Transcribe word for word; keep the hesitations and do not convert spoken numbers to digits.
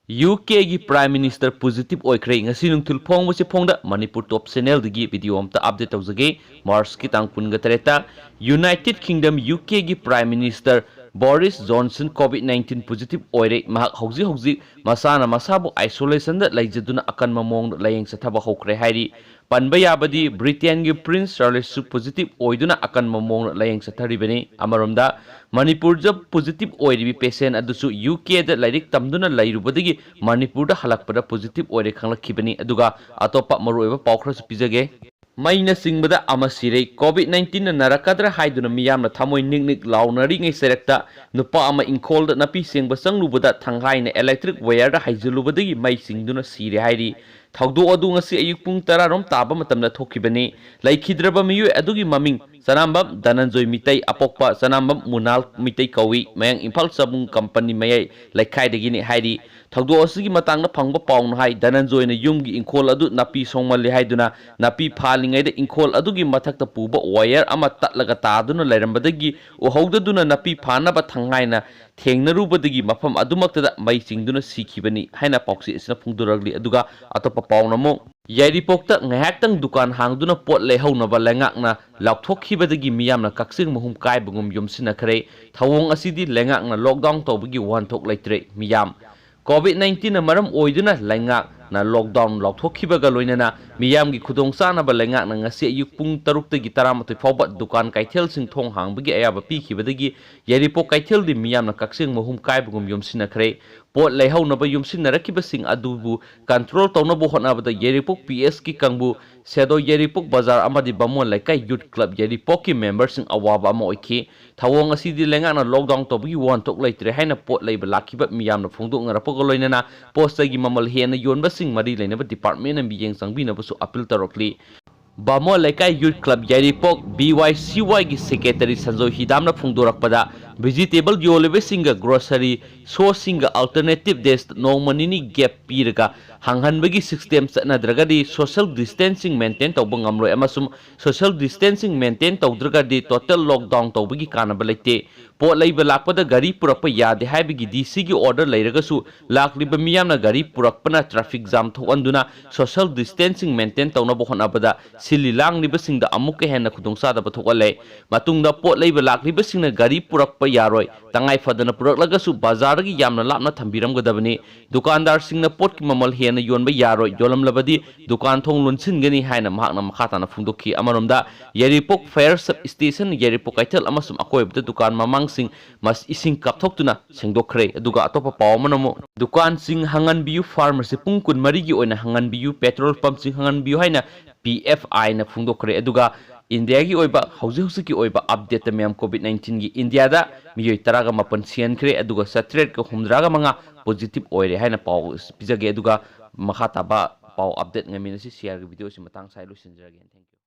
U ꯀꯦꯒꯤ Prime Minister positive ꯑꯣꯏꯈ꯭ꯔꯦ꯫ ꯉꯁꯤ ꯅꯨꯡꯊꯤꯜ ꯐꯣꯡꯕꯁꯤ ꯐꯣꯡꯗ ꯃꯅꯤꯄꯨꯔ ꯇꯣꯞ ꯆꯦꯅꯦꯜꯗꯒꯤ ꯚꯤꯗꯤꯑꯣ ꯑꯝꯇ ꯑꯞꯗꯦꯠ ꯇꯧꯖꯒꯦ꯫ ꯃꯥꯔꯆꯀꯤ ꯇꯥꯡ ꯀꯨꯟꯒ ꯇꯔꯦꯠꯇ United Kingdom ꯌꯨ ꯀꯦꯒꯤ Prime Minister Boris Johnson COVID nineteen positive ꯑꯣꯏꯔꯦ꯫ ꯃꯍꯥꯛ ꯍꯧꯖꯤꯛ ꯍꯧꯖꯤꯛ ꯃꯁꯥꯅ ꯃꯁꯥꯕꯨ isolation ꯗ ꯂꯩꯖꯗꯨꯅ ꯑꯀꯟꯕ ꯃꯑꯣꯡꯗ ꯂꯥꯌꯦꯡ ꯆꯠꯊꯕ ꯍꯧꯈ꯭ꯔꯦ ꯍꯥꯏꯔꯤ꯫ ꯄꯟꯕ ꯌꯥꯕꯗꯤ ꯕ꯭ꯔꯤꯇꯦꯟꯒꯤ Prince Charles ꯁꯨ positive ꯑꯣꯏꯗꯨꯅ ꯑꯀꯟꯕ ꯃꯑꯣꯡꯗ ꯂꯥꯌꯦꯡ ꯆꯠꯊꯔꯤꯕꯅꯤ꯫ ꯑꯃꯔꯣꯝꯗ ꯃꯅꯤꯄꯨꯔꯗ positive ꯑꯣꯏꯔꯤꯕ patient ꯑꯗꯨꯁꯨ ꯌꯨ ꯀꯦꯗ ꯂꯥꯏꯔꯤꯛ ꯇꯝꯗꯨꯅ ꯂꯩꯔꯨꯕꯗꯒꯤ ꯃꯅꯤꯄꯨꯔꯗ ꯍꯜꯂꯛꯄꯗ positive ꯑꯣꯏꯔꯦ ꯈꯪꯂꯛꯈꯤꯕꯅꯤ꯫ ꯑꯗꯨꯒ ꯑꯇꯣꯞꯄ ꯃꯔꯨꯑꯣꯏꯕ ꯄꯥꯎ ꯈꯔꯁꯨ ꯄꯤꯖꯒꯦ꯫ ꯃꯩꯅ ꯆꯤꯡꯕꯗ ꯑꯃ ꯁꯤꯔꯦ꯫ ꯀꯣꯚꯤꯗ ꯅꯥꯏꯟꯇꯤꯟꯅ ꯅꯥꯔꯛꯀꯗ꯭ꯔꯥ ꯍꯥꯏꯗꯨꯅ ꯃꯤꯌꯥꯝꯅ ꯊꯃꯣꯏ ꯅꯤꯛ ꯅꯤꯛ ꯂꯥꯎꯅꯔꯤꯉꯩ ꯆꯩꯔꯛꯇ ꯅꯨꯄꯥ ꯑꯃ ꯏꯪꯈꯣꯜꯗ ꯅꯥꯄꯤ ꯁꯦꯡꯕ ꯆꯪꯂꯨꯕꯗ ꯊꯪꯍꯥꯏꯅ electric wire ꯗ ꯍꯩꯖꯤꯜꯂꯨꯕꯗꯒꯤ ꯃꯩ ꯆꯤꯡꯗꯨꯅ ꯁꯤꯔꯦ ꯍꯥꯏꯔꯤ꯫ ꯊꯧꯗꯣꯛ ꯑꯗꯨ ꯉꯁꯤ ꯑꯌꯨꯛ ꯄꯨꯡ ꯇꯔꯥꯔꯣꯝ ꯇꯥꯕ ꯃꯇꯝꯗ ꯊꯣꯛꯈꯤꯕꯅꯤ꯫ ꯂꯩꯈꯤꯗ꯭ꯔꯕ ꯃꯤꯑꯣꯏ ꯑꯗꯨꯒꯤ ꯃꯃꯤꯡ ꯆꯅꯥꯝꯕꯝ ꯙꯅꯟꯖꯣꯏ ꯃꯤꯇꯩ, ꯑꯄꯣꯛꯄ ꯆꯅꯥꯝꯕꯝ ꯃꯨꯅꯥꯜ ꯃꯤꯇꯩ ꯀꯧꯏ꯫ ꯃꯌꯥꯡ ꯏꯝꯐꯥꯜ ꯆꯕꯨꯡ ꯀꯝꯄꯅꯤ ꯃꯌꯥꯏ ꯂꯩꯀꯥꯏꯗꯒꯤꯅꯤ ꯍꯥꯏꯔꯤ꯫ ꯊꯧꯗꯣꯛ ꯑꯁꯤꯒꯤ ꯃꯇꯥꯡꯗ ꯐꯪꯕ ꯄꯥꯎꯅ ꯍꯥꯏ, ꯙꯅꯟꯖꯣꯏꯅ ꯌꯨꯝꯒꯤ ꯏꯪꯈꯣꯜ ꯑꯗꯨ ꯅꯥꯄꯤ ꯁꯣꯡꯃꯜꯂꯤ ꯍꯥꯏꯗꯨꯅ ꯅꯥꯄꯤ ꯐꯥꯜꯂꯤꯉꯩꯗ ꯏꯪꯈꯣꯜ ꯑꯗꯨꯒꯤ ꯃꯊꯛꯇ ꯄꯨꯕ wire ꯑꯃ ꯇꯠꯂꯒ ꯇꯥꯗꯨꯅ ꯂꯩꯔꯝꯕꯗꯒꯤ ꯎꯍꯧꯗꯗꯨꯅ ꯅꯥꯄꯤ ꯐꯥꯅꯕ ꯊꯪꯍꯥꯏꯅ ꯊꯦꯡꯅꯔꯨꯕꯗꯒꯤ ꯃꯐꯝ ꯑꯗꯨꯃꯛꯇꯗ ꯃꯩ ꯆꯤꯡꯗꯨꯅ ꯁꯤꯈꯤꯕꯅꯤ ꯍꯥꯏꯅ ꯄꯥꯎꯆꯦ ꯑꯁꯤꯅ ꯐꯣꯡꯗꯣꯔꯛꯂꯤ꯫ ꯑꯗꯨꯒ ꯑꯇꯣꯞꯄ ꯄꯥꯎꯅ ꯑꯃꯨꯛ ꯌꯥꯏꯔꯤꯄꯣꯛꯇ ꯉꯥꯏꯍꯥꯛꯇꯪ ꯗꯨꯀꯥꯟ ꯍꯥꯡꯗꯨꯅ ꯄꯣꯠ ꯂꯩꯍꯧꯅꯕ ꯂꯩꯉꯥꯛꯅ ꯂꯥꯎꯊꯣꯛꯈꯤꯕꯗꯒꯤ ꯃꯤꯌꯥꯝꯅ ꯀꯛꯆꯦꯡ ꯃꯍꯨꯝ ꯀꯥꯏꯕꯒꯨꯝ ꯌꯣꯝꯁꯤꯟꯅꯈ꯭ꯔꯦ꯫ ꯊꯧꯑꯣꯡ ꯑꯁꯤꯗꯤ ꯂꯩꯉꯥꯛꯅ lockdown ꯇꯧꯕꯒꯤ ꯋꯥꯍꯟꯊꯣꯛ ꯂꯩꯇ꯭ꯔꯦ꯫ ꯃꯤꯌꯥꯝ ꯀꯣꯚꯤꯗ ꯅꯥꯏꯟꯇꯤꯟꯅ ꯃꯔꯝ ꯑꯣꯏꯗꯨꯅ ꯂꯩꯉꯥꯛꯅ lockdown ꯂꯥꯎꯊꯣꯛꯈꯤꯕꯒ ꯂꯣꯏꯅꯅ ꯃꯤꯌꯥꯝꯒꯤ ꯈꯨꯗꯣꯡꯆꯥꯅꯕ ꯂꯩꯉꯥꯛꯅ ꯉꯁꯤ ꯑꯌꯨꯛ ꯄꯨꯡ ꯇꯔꯨꯛꯇꯒꯤ ꯇꯔꯥꯃꯥꯊꯣꯏ ꯐꯥꯎꯕ ꯗꯨꯀꯥꯟ ꯀꯩꯊꯦꯜꯁꯤꯡ ꯊꯣꯡ ꯍꯥꯡꯕꯒꯤ ꯑꯌꯥꯕ ꯄꯤꯈꯤꯕꯗꯒꯤ ꯌꯥꯏꯔꯤꯄꯣꯛ ꯀꯩꯊꯦꯜꯗꯤ ꯃꯤꯌꯥꯝꯅ ꯀꯛꯆꯦꯡ ꯃꯍꯨꯝ ꯀꯥꯏꯕꯒꯨꯝ ꯌꯣꯝꯁꯤꯟꯅꯈ꯭ꯔꯦ꯫ ꯄꯣꯠ ꯂꯩꯍꯧꯅꯕ ꯌꯣꯝꯁꯤꯟꯅꯔꯛꯈꯤꯕꯁꯤꯡ ꯑꯗꯨꯕꯨ control ꯇꯧꯅꯕ ꯍꯣꯠꯅꯕꯗ ꯌꯥꯏꯔꯤꯄꯣꯛ ꯄꯤ ꯑꯦꯁꯀꯤ ꯀꯥꯡꯕꯨ, ꯁꯦꯗꯣ ꯌꯥꯏꯔꯤꯄꯣꯛ ꯕꯖꯥꯔ ꯑꯃꯗꯤ ꯕꯥꯃꯣꯟ ꯂꯩꯀꯥꯏ Youth Club ꯌꯥꯏꯔꯤꯄꯣꯛꯀꯤ memberꯁꯤꯡ ꯑꯋꯥꯕ ꯑꯃ ꯑꯣꯏꯈꯤ꯫ ꯊꯧꯑꯣꯡ ꯑꯁꯤꯗꯤ ꯂꯩꯉꯥꯛꯅ lockdown ꯇꯧꯕꯒꯤ ꯋꯥꯍꯟꯊꯣꯛ ꯂꯩꯇ꯭ꯔꯦ ꯍꯥꯏꯅ ꯄꯣꯠ ꯂꯩꯕ ꯂꯥꯛꯈꯤꯕ ꯃꯤꯌꯥꯝꯅ ꯐꯣꯡꯗꯣꯛꯅꯔꯛꯄꯒ ꯂꯣꯏꯅꯅ ꯄꯣꯠ ꯆꯩꯒꯤ ꯃꯃꯜ ꯍꯦꯟꯅ ꯌꯣꯟꯕꯁꯤꯡ ꯃꯔꯤ ꯂꯩꯅꯕ departmentꯅ ꯃꯤꯠꯌꯦꯡ ꯆꯪꯕꯤꯅꯕꯁꯨ appeal ꯇꯧꯔꯛꯂꯤ꯫ ꯕꯥꯃꯣꯟ ꯂꯩꯀꯥꯏ Youth Club ꯌꯥꯏꯔꯤꯄꯣꯛ B Y C Yꯒꯤ secretary Sanjoy ꯍꯤꯗꯥꯝꯅ ꯐꯣꯡꯗꯣꯔꯛꯄꯗ, Vegetable ꯌꯣꯜꯂꯤꯕꯁꯤꯡꯒ grocery storeꯁꯤꯡꯒ alternative days ꯅꯣꯡꯃ ꯅꯤꯅꯤ gap ꯄꯤꯔꯒ ꯍꯥꯡꯍꯟꯕꯒꯤ system ꯆꯠꯅꯗ꯭ꯔꯒꯗꯤ social distancing maintain ꯇꯧꯕ ꯉꯝꯂꯣꯏ ꯑꯃꯁꯨꯡ social distancing maintain ꯇꯧꯗ꯭ꯔꯒꯗꯤ total lockdown ꯇꯧꯕꯒꯤ ꯀꯥꯟꯅꯕ ꯂꯩꯇꯦ꯫ ꯄꯣꯠ ꯂꯩꯕ ꯂꯥꯛꯄꯗ ꯒꯥꯔꯤ ꯄꯨꯔꯛꯄ ꯌꯥꯗꯦ ꯍꯥꯏꯕꯒꯤ D Cꯒꯤ order ꯂꯩꯔꯒꯁꯨ ꯂꯥꯛꯂꯤꯕ ꯃꯤꯌꯥꯝꯅ ꯒꯥꯔꯤ ꯄꯨꯔꯛꯄꯅ traffic jam ꯊꯣꯛꯍꯟꯗꯨꯅ social distancing maintain ꯇꯧꯅꯕ ꯍꯣꯠꯅꯕꯗ ꯁꯤꯜꯂꯤ ꯂꯥꯡꯂꯤꯕꯁꯤꯡꯗ ꯑꯃꯨꯛꯀ ꯍꯦꯟꯅ ꯈꯨꯗꯣꯡꯆꯥꯗꯕ ꯊꯣꯛꯍꯜꯂꯦ꯫ ꯃꯇꯨꯡꯗ ꯄꯣꯠ ꯂꯩꯕ ꯂꯥꯛꯂꯤꯕꯁꯤꯡꯅ ꯒꯥꯔꯤ ꯄꯨꯔꯛꯄ ꯌꯥꯔꯣꯏ, ꯇꯉꯥꯏ ꯐꯗꯅ ꯄꯨꯔꯛꯂꯒꯁꯨ ꯕꯖꯥꯔꯗꯒꯤ ꯌꯥꯝꯅ ꯂꯥꯞꯅ ꯊꯝꯕꯤꯔꯝꯒꯗꯕꯅꯤ꯫ ꯗꯨꯀꯥꯟꯗꯥꯔꯁꯤꯡꯅ ꯄꯣꯠꯀꯤ ꯃꯃꯜ ꯍꯦꯟꯅ ꯌꯣꯟꯕ ꯌꯥꯔꯣꯏ, ꯌꯣꯜꯂꯝꯂꯕꯗꯤ ꯗꯨꯀꯥꯟ ꯊꯣꯡ ꯂꯣꯟꯁꯤꯟꯒꯅꯤ ꯍꯥꯏꯅ ꯃꯍꯥꯛꯅ ꯃꯈꯥ ꯇꯥꯅ ꯐꯣꯡꯗꯣꯛꯈꯤ꯫ ꯑꯃꯔꯣꯝꯗ ꯌꯥꯏꯔꯤꯄꯣꯛ fire sub station, ꯌꯥꯏꯔꯤꯄꯣꯛ ꯀꯩꯊꯦꯜ ꯑꯃꯁꯨꯡ ꯑꯀꯣꯏꯕꯗ ꯗꯨꯀꯥꯟ ꯃꯃꯥꯡꯁꯤꯡ ꯃꯁ-, ꯏꯁꯤꯡ ꯀꯥꯞꯊꯣꯛꯇꯨꯅ ꯁꯦꯡꯗꯣꯛꯈ꯭ꯔꯦ꯫ ꯑꯗꯨꯒ ꯑꯇꯣꯞꯄ ꯄꯥꯎ ꯑꯃꯅ ꯑꯃꯨꯛ ꯗꯨꯀꯥꯟꯁꯤꯡ ꯍꯥꯡꯍꯟꯕꯤꯌꯨ, pharmacy ꯄꯨꯡ ꯀꯨꯟꯃꯔꯤꯒꯤ ꯑꯣꯏꯅ ꯍꯥꯡꯍꯟꯕꯤꯌꯨ, petrol pumpꯁꯤꯡ ꯍꯥꯡꯍꯟꯕꯤꯌꯨ ꯍꯥꯏꯅ P F Iꯅ ꯐꯣꯡꯗꯣꯛꯈ꯭ꯔꯦ꯫ ꯑꯗꯨꯒ ꯏꯟꯗꯤꯌꯥꯒꯤ ꯑꯣꯏꯕ ꯍꯧꯖꯤꯛ ꯍꯧꯖꯤꯛꯀꯤ ꯑꯣꯏꯕ updateꯇ ꯃꯌꯥꯝ COVID nineteenꯒꯤ ꯏꯟꯗꯤꯌꯥꯗ ꯃꯤꯑꯣꯏ ꯇꯔꯥꯒ ꯃꯥꯄꯟ ꯁꯤꯍꯟꯈ꯭ꯔꯦ, ꯑꯗꯨꯒ ꯆꯥꯇ꯭ꯔꯦꯠꯀ ꯍꯨꯝꯗ꯭ꯔꯥꯒ ꯃꯉꯥ positive ꯑꯣꯏꯔꯦ ꯍꯥꯏꯅ ꯄꯥꯎ ꯄꯤꯖꯒꯦ꯫ ꯑꯗꯨꯒ ꯃꯈꯥ ꯇꯥꯕ ꯄꯥꯎ update ꯉꯥꯏꯃꯤꯟꯅꯁꯤ꯫ Shareꯒꯤ videoꯁꯤ ꯃꯇꯥꯡ ꯁ꯭ꯋꯥꯏ ꯂꯣꯏꯁꯤꯟꯖꯔꯒꯦ꯫ Thank you꯫